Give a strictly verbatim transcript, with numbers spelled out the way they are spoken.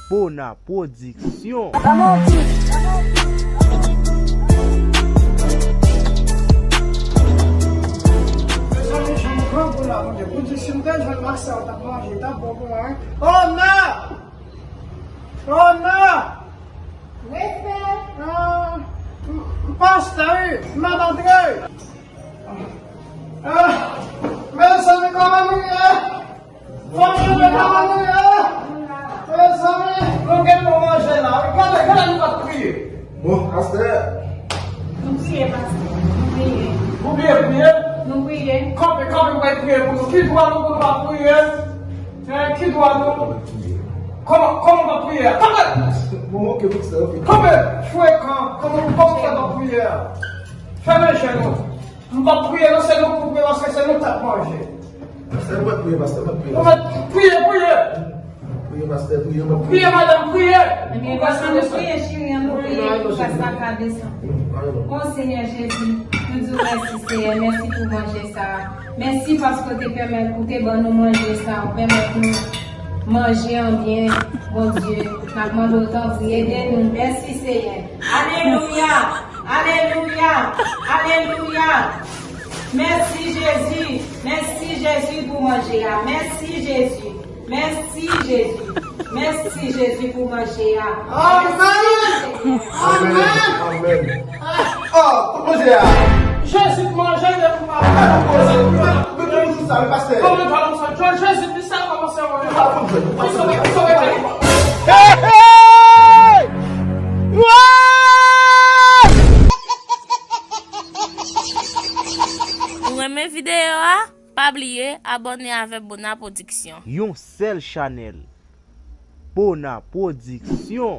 Bona Pwodiksyon. Mezanmi, jan m grangou la, Bondye. Bondye, si m te jwenn masè, w t ap manje, t ap bon pou mwen, wi. Oh non! Oh non! Respè! Ah, m, m pastè, wi. M ap antre. Ah, mezanmi, kòman nou ye? Fanmi, mezanmi, eh! Mezanmi, nou gen pou manje la, wi. Gade, gade, nou pa priye. Bon, pastè. Nou priye, pastè. Nou priye. Ou bliye priye? Nou priye. Kanpe, kanpe, ou bay priye pou nou. Ki dwa nou pou nou pa priye? Hein, ki dwa nou? Kòman, kòman pa priye? Kanpe! Bon, ok, pastè, ok. Kanpe! Frekan, kòman, kòman fè pa priye? Fèmen je nou. M p ap priye non, se nou k pou priye paske se nou k t ap manje. Pastè, m p ap priye, pastè, m p ap priye. Ou mèt priye, priye. Priye, pastè, priye, m p ap priye. Priye, madanm, priye. Ebyen, ann nou priye, cheri, ann nou priye pou gras la ka desann. O Senyè Jezi, nou di w mèsi, Senyè, mèsi pou manje sa a. Mèsi paske w te pèmèt, ou te ban nou manje sa a, ou pèmèt nou manje an byen, Bondye. N ap mande w tanpri, ede nou. Mèsi, Senyè. Alelouya! Alelouya! Alelouya! Mèsi Jezi! Mèsi Jezi pou manje a. Mèsi Jezi! Mèsi Jezi! Mèsi Jezi pou manje a. Amèn! Amèn! Amèn! Oh, kote manje a? Jezi k manje depi maten. Mete nou sou sa, wi, pastè. Kòman pa nou sa? Jezi di sa kòmanse wè. Nou pa konn jwè, nou pa konn jwè. Hey, hey! Ou renmen videyo a? Pa bliye abòne avèk Bona Pwodiksyon. Yon sèl chanèl. Bona Pwodiksyon.